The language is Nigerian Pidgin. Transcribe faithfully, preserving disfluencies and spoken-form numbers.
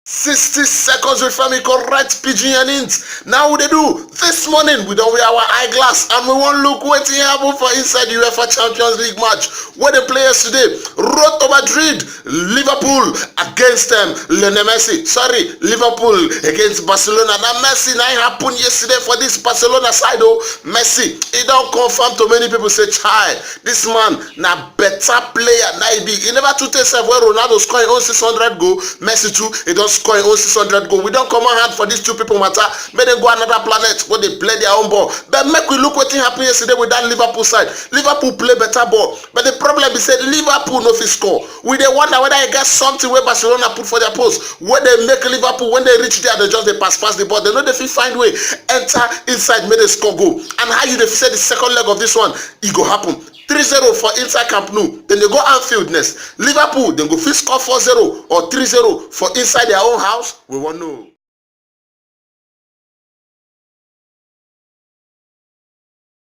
Sixty seconds with Femi, correct pidgin and int. Now we dey do this morning, we don wear our eyeglass and we wan look wetin happen for inside the UEFA Champions League match wey dey play yesterday. Road to Madrid, Liverpool against um, Lionel Messi. Sorry, Liverpool against Barcelona. Na Messi na im happen yesterday for this Barcelona side o. Messi, e don confirm to many people say, chai, this man na better player na e be. E never too tey sef wey Ronaldo score im own six hundred goal, Messi too, e don score im own six hundred goal. We don comot hand for these two people matter, make dem go another planet go dey play their own ball. But make we look wetin happen yesterday with that Liverpool side. Liverpool play better ball, but the problem be say Liverpool no fit score. We dey wonder whether e get something wey Barcelona put for their post wey dey make Liverpool, when dem reach there, dem just dey pass pass the ball. Dem no dey fit find way enter inside make dem score goal. And how you dey feel say the second leg of this one e go happen? Three zero for inside Camp Nou. Dem dey go Anfield next. Liverpool, dem go fit score four zero or three zero for inside their own house? We wan know.